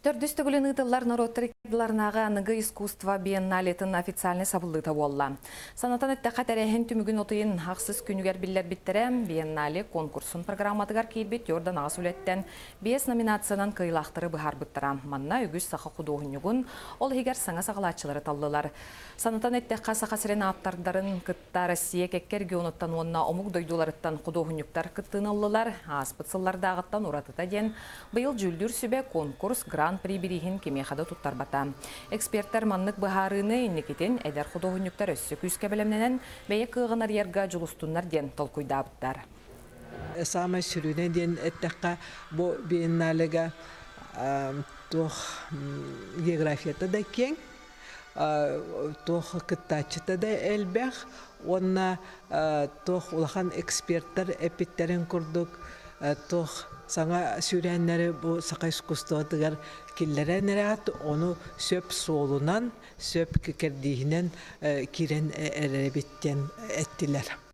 Төрдүс төгүлүн ыытыллар норуоттар иккардыларынааҕы аныгы искусство биенналетын официальнай сабыллыыта буолла. Санатан эттэххэ, тэрээһин түмүгүн от ыйын ахсыс күнүгэр биллэрбиттэрэ. Биеннале конкурсун программатыгар киирбит 48 үлэттэн 5 номинациянан кыайыылаахтары быһаарбыттара. Манна үгүс саха худуоһунньугун, ол иһигэр саҥа саҕалааччылары таллылар. Санатан эттэххэ, Саха сирин ааптардарын кытта Россия кэккэ регионуттан уонна омук дойдуларыттан худуоһунньуктар кыттыыны ыллылар. Ааспыт сыллардааҕыттан уратыта диэн, быйыл дьүүллүүр сүбэ конкурс Гран-при бирииһин кимиэхэ да туттарбата. Эксперттэр маннык быһаарыыны инникитин эдэр худуоһунньуктар өссө күүскэ бэлэмнэнэн, бэйэ кыаҕын арыйарга дьулустуннар диэн толкуйдаабыттар. Саамай сүрүнэ диэн эттэххэ, бу биенналега туох географията да киэҥ, туох кыттааччыта да элбэх уонна туох улахан эксперттэр эппиттэрин курдук туох саҥа сүүрээннэри бу саха искусствотыгар киллэрэн эрэҕит, ону сөп суолунан, сөп кэрдииһинэн киирэн эрэбит диэн эттилэр.